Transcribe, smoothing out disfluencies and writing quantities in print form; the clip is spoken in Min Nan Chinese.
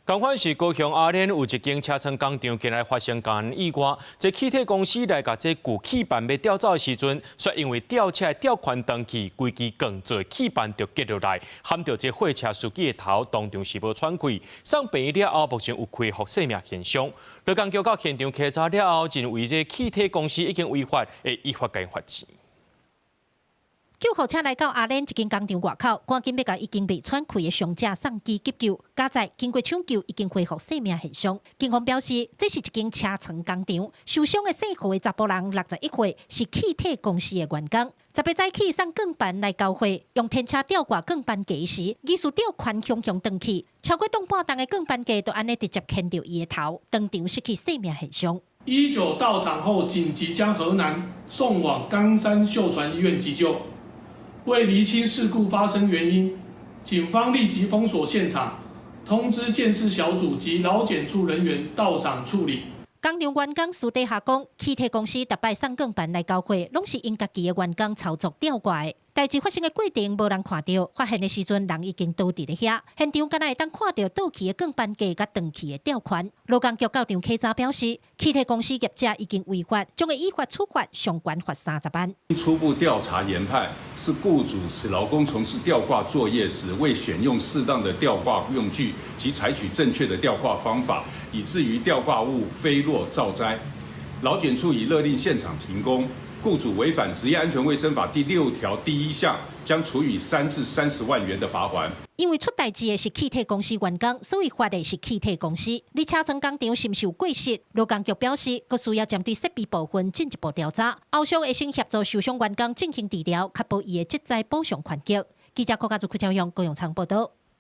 仝款是高雄阿蓮有一間車床工廠，近來發生工人意外。這汽鐵公司來共這舊氣板欲吊走的時陣，卻因為吊車的吊環斷去，規支鋼做的氣板就跌落來，撼著這貨車司機的頭，當場是無喘氣。送病院了後，目前有恢復生命現象。勞工局到現場稽查了後，認為這汽鐵公司已經違法，會依法共伊罰錢。救護車來到阿蓮一間工廠外口，趕緊欲共已經袂喘氣的傷者送機急救。佳哉經過搶救，已經恢復生命現象。警方表示，這是一間車床工廠，受傷的姓何的查埔人，61歲，是汽鐵公司的員工。18早起送鋼板來交貨，用天車吊掛鋼板架時，疑似吊環雄雄斷去，超過重半擔的鋼板架就按呢直接牽著伊的頭，當場失去生命現象。 119到場後，緊急將何男送往岡山秀傳醫院急救。為釐清事故發生原因，警方立即封鎖現場，通知鑑識小組及勞檢處人員到場處理。工廠員工私底下講，汽鐵公司逐擺送鋼板來交貨，攏是𪜶家己的員工操作吊掛的。代誌發生的過程無人看著，發現的時陣人已經倒佇咧遐，現場敢若會當看著倒去的鋼板架佮斷去的吊環。勞工局到場稽查表示，汽鐵公司業者已經違法，將會依法處罰，上懸罰30萬。初步調查研判，是僱主使勞工從事吊掛作業時，未選用適當的吊掛用具及採取正確的吊掛方法，以至於吊掛物飛落造災。勞檢處已勒令現場停工。僱主違反職業安全衛生法第6條第1項，將處以3至30萬元的罰鍰。因為出代誌的是汽鐵公司員工，所以罰的是汽鐵公司。而車床工廠是毋是有過失？勞工局表示，閣需要針對設備部分進一步調查，後續會先協助受傷員工進行治療，確保伊的職災補償權益。記者郭家祖、柯昭勇、高永昌報道。